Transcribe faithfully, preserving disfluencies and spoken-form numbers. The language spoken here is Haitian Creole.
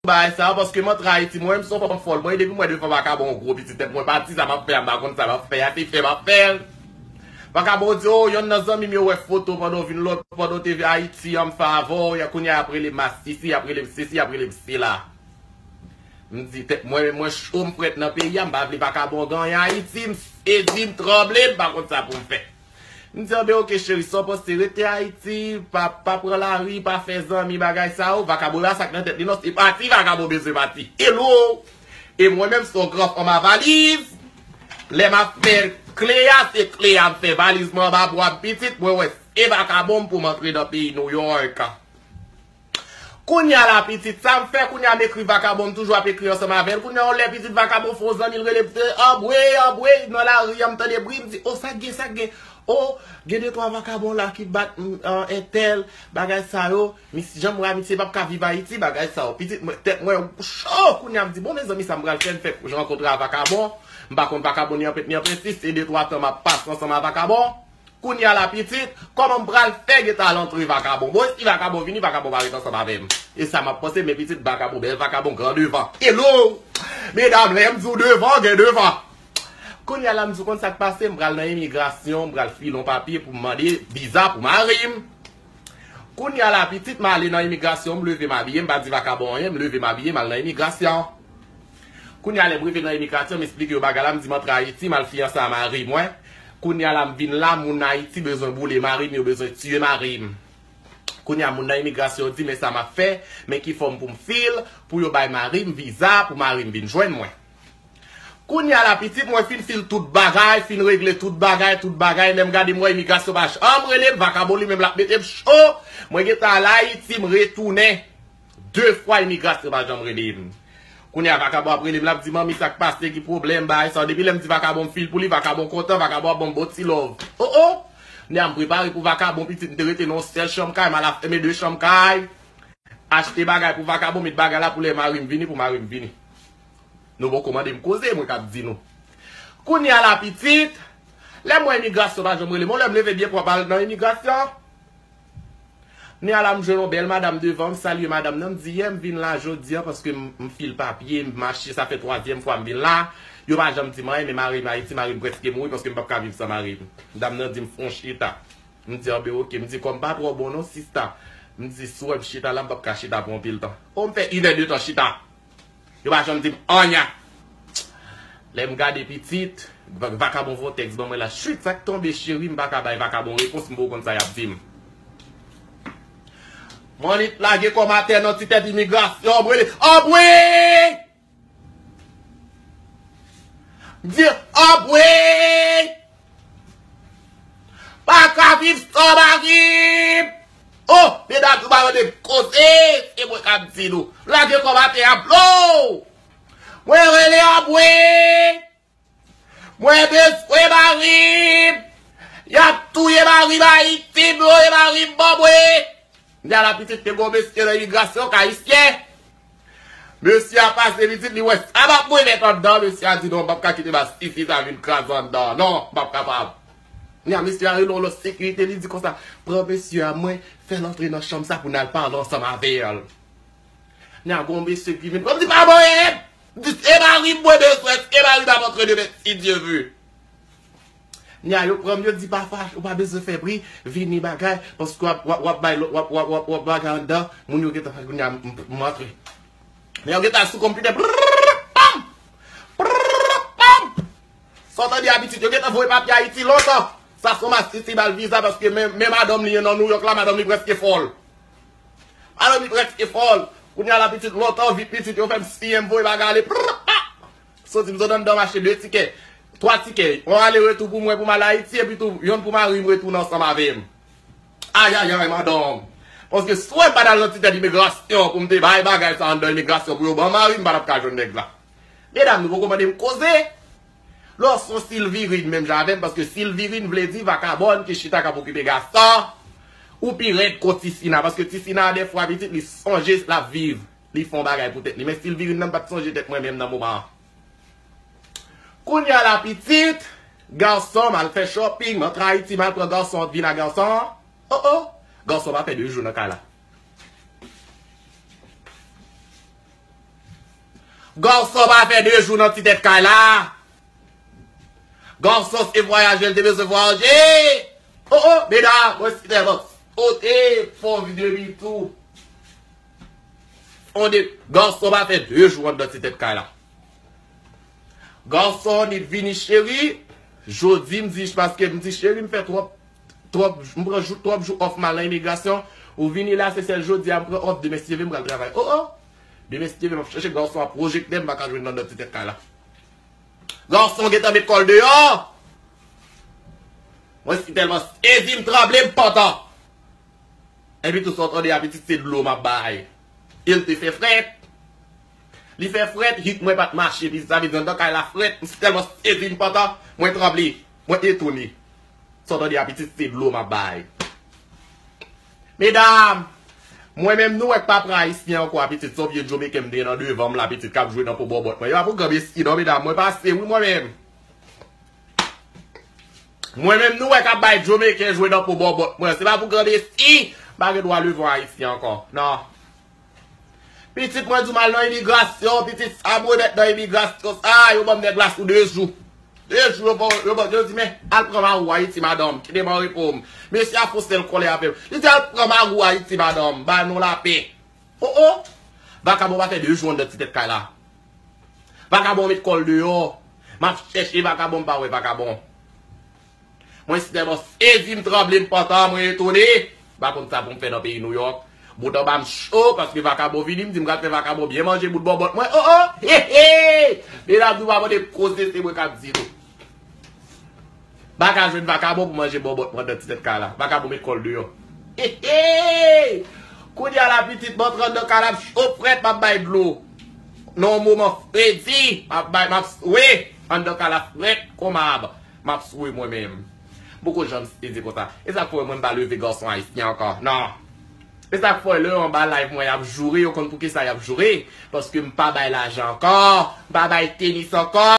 bagay sa yo, paske m antre Ayiti, mwen menm se yon fanm fòl. Mwen, depi m wè devan vakabon yon gwo pitit tèt, mwen pati, sa m ap fè a, m pa konn sa m ap fè a, se fè m ap fè l. Vakabon di, o, yonn nan zanmi m yo wè foto pandan w vin lòt, pandan w te Ayiti an, m fè avè w, kounye a y ap rele m masisi, y ap rele m sesi, y ap rele m sela. M di tèt mwen, mwen cho, m frèt nan peyi a, m pa vle vakabon ganyen Ayiti, m sezi, m tranble, m pa konn sa pou m fè. M di, anben, oke, cheri, sa w panse, rete Ayiti, pa, pa pran lari, pa fè zanmi, bagay sa yo, vakabon la, sa k nan tèt li, non, se pati, vakabon bezwen pati. Hello! E mwen menm, se yon gran fanm a valiz. Lè m ap fè kle a, se kle a m fè valiz mwen anba bra m pitit, mwen wè, e vakabon m pou m antre nan peyi Nouyòk. Kounye a la, pitit, sa m fè, kounye a m ekri vakabon, m toujou ap ekri ansanm avè l. Kounye a, yon lè pitit vakabon fè yon zanmi, l rele m, se anbwe, anbwe, nan lari a, m tande bri, m di, o, sa k gen, sa k gen? O, gen de twa vakabon la ki bat, m, an, entèl, bagay sa yo. Mis, jan m wè a, misye p ap ka viv Ayiti, bagay sa yo. Pitit, mwen, tèt mwen cho, kounye a, m di, bon, mezanmi, sa m pral fè, m fè, j rankontre a vakabon. M pa konn vakabon ni anpent ni anpenti, se de twa tan m ap pase ansanm a vakabon. Kounye a la, pitit, kòman m pral fè gentan al antre vakabon? Bon, si vakabon vini, vakabon pa ret ansanm avè m. E sa m ap panse, men pitit vakabon, bèl vakabon, gran devan. Hello! Medam, lè m di w devan, gen devan. Kounye a la, m di w konn sa k pase, m pral nan imigrasyon, m pral file yon papye pou m mande viza pou mari m. Kounye a la, pitit, m ale nan imigrasyon, m leve, m abiye, m pa di vakabon anyen, m leve, m abiye, m al nan imigrasyon. Kounye a lè m rive nan imigrasyon, m esplike yo bagay la, m di m antre Ayiti, m al fiyanse a mari mwen. Kounye a la m vin la, moun Ayiti bezwen boule mari m, yo bezwen tiye mari m. Kounye a moun nan imigrasyon yo di, men sa m ap fè, men ki fòm pou m fil, pou yo bay mari m viza, pou mari m vin jwenn mwen. Kounye a la pitit mwen fin fil tout bagay, fin regle tout bagay, tout bagay, lè m gade m wè imigrasyon pa janm rele m, vakabon li menm l ap mete m cho, mwen gentan al Ayiti, m retounen. De fwa imigrasyon pa janm rele m. Kounye a vakabon ap rele m, l ap di, manmi, sa k pase, ki pwoblèm, bagay sa yo. Depi lè m di vakabon m fil pou li, vakabon kontan, vakabon ap ban m bon ti love. O, o! Kounye a m prepare pou vakabon, pitit, m te rete nan yon sèl chanm kay, m al ap fèmen de chanm kay. Achte bagay pou vakabon, met bagay la pou lè mari m vini, pou mari m vini. Nou poko mande m koze, mwen k ap di nou. Kounye a la pitit, lè m wè imigrasyon pa janm rele m, yon lè m leve byen pwòp al nan imigrasyon. Kounye a la m jwenn yon bèl madanm devan, m salye madanm nan, m di, yè m vin la jodi a paske m, m fil papye, m mache, sa fè twazyèm fwa m vin la. Yo pa janm di m anyen, men mari m Ayiti, mari m prèske mouri paske m p ap ka viv san mari m. Dam nan di m fè yon chita. M di, anben, oke. M di, kò m pa twò bon non, sista. M di, si w wè m chita la, m p ap ka chita pou anpil tan. O, m fè inèdtan chita. Yo pa janm di m anyen. Lè m gade pitit, va- vakabon voye tèks ban mwen la. Chwit, sa k tonbe, cheri, m pa ka bay vakabon repons, m poko konn sa y ap di m. M annik lage kò m atè nan ti tèt imigrasyon, anbwe! Anbwe! M di, anbwe! Pa ka viv san mari m! O, medam, nou pa tande m koze, se mwen k ap di nou. Lage kò m atè a, blow! Mwen rele anbwe! Mwen bezwen mari m! Y ap touye mari m Ayiti, blow, e mari m anbwe! Kounye a la pitit te gon mesye nan imigrasyon k ayisyen. Mesye a pase pitit, li wè sa m ap mwen mèt anndan. Mesye a di, non, m p ap ka kite masisi sa vin kraze anndan. Non, m p ap kapab. Kounye a mesye a rele yon lòt sekirite, li di konsa, pran mesye a mwen, fè l antre nan chanm sa pou n al pale ansanm avè l. Kounye a gon mesye ki vin pran m, di pa voye m. M di, se mari m mwen bezwen, se mari m ap antre demen, si Dye ve. Nya yo pran m, yo di pa fache, ou pa bezwen fè bri, vini bagay, paske w ap, w ap, w ap bay, w ap, w ap, w ap, w ap bagay anndan, moun yo gentan fè kounye a m, m, m antre. Men yo gentan sou konpitè, prrrr, pam! Prrrr, pam! Sa w tande a pitit, yo gentan voye papye Ayiti lontan. Sa se yon masisi bal viza, paske men, men madanm li nan Nouyòk la, madanm li prèske fòl. Madanm li prèske fòl. Kounye a la pitit lontan, vit pitit, yo fè m siyen, m voye bagay ale, prrrr, pam! Soti m sot anndan m achte de tikè, twa tikè, yon ale retou pou mwen pou m al Ayiti, epi tou yonn pou mari m retounen ansanm avè m. Ayayay, madanm. Paske si w wè m pa t al nan ti tèt imigrasyon pou m te bay bagay sa anndan imigrasyon pou yo ban mari m, m pa t ap ka jwenn nèg la. Medam, nou poko mande m koze. Lè w se yon Silvirine menm jan avè m, paske Silvirine vle di vakabòn ki chita k ap okipe gason, ou pi rèd ko Tisina, paske Tisina dèfwa pitit li sonje l ap viv. Li fè yon bagay pou tèt li. Men Silvirine nan m pa t sonje tèt mwen menm nan moman an. Kounye a la pitit, gason, m al fè shopping, m antre Ayiti, m al pran gason, vin a gason. O, o, gason pa fè de jou nan kay la. Gason pa fè de jou nan ti tèt kay la. Gason se vwayaje l te bezwen vwayaje. Oh, oh, medam, mwen si tèlman sote, fon demi tou. Fon de, gason pa fè de jou anndan ti tèt kay la. Gason ni vini cheri. Jodi m di paske m di cheri m fè twòp, twòp, m pran jou, twòp jou off m al nan imigrasyon. Ou vini la se sèl jodi a m pran off, demen si Dye vle m pral travay. Oh, oh. Demen si Dye vle m ap chèche gason a pwojekte m pa ka jwenn anndan ti tèt kay la. Gason gentan met kò l deyò. Mwen si tèlman sezi m tranble m pantan. Epi tou sa w tande a pitit se dlo m ap bay. E l te fè frèt. Li fè frèt, hit mwen pa t mache, pitit sa vle di anndan kay la frèt, m si tèlman sezi m pantan, mwen tranble, mwen etone. Sa w tande a pitit se dlo m ap bay. Medam, mwen menm nou wè k pa pran ayisyen ankò a pitit, se yon vye Jamaican m te nan devan m la pitit k ap jwe nan po bòbòt mwen. E pa pou gran mesi non medam, mwen pase wi mwen menm. Mwen menm nou wè k ap bay Jamaican jwe nan po bòbòt mwen. Se pa pou gran mesi, m pa gen dwa leve yon ayisyen ankò. Non. Pitit mwen di w m al nan imigrasyon, pitit sa m remèt nan imigrasyon sa, yo ban m nèg la sou de jou. De jou yo ban, yo ban, yo di men, al pran mari w Ayiti madanm, kite m an repo m. Mesye a fon sèl kòlè avè m. Li di al pran mari w Ayiti madanm, ba nou lapè. Oh, oh. Vakabon pa fè de jou anndan ti tèt kay la. Vakabon met kò l deyò. M ap chèche vakabon, m pa wè vakabon. Mwen si tèlman sezi, m tranble, m pantan, mwen etone. M pa konn sa pou m fè nan peyi Nouyòk. Bout anba m cho, paske vakabon vini, m di m pral fè vakabon byen manje bout bòbòt mwen. Oh, oh, he, he! Medam nou pa mande m koze, se mwen k ap di nou. M pa ka jwenn vakabon pou manje bòbòt mwen anndan ti tèt kay la. Vakabon met kò l deyò. He, he! Kounye a la pitit m antre anndan kay la, m cho frèt, m ap bay dlo. Nan yon moman fredi, m ap bay, m ap swe. Anndan kay la frèt, konmab. M ap swe mwen menm. M poko janm sezi konsa. E sa k fè w wè mwen m pa leve gason ayisyen ankò. Non. E sa k fè w wè lè yo anba live mwen y ap joure, yo konn poukisa y ap joure. Paske m pa bay lajan ankò. M pa bay tenis ankò.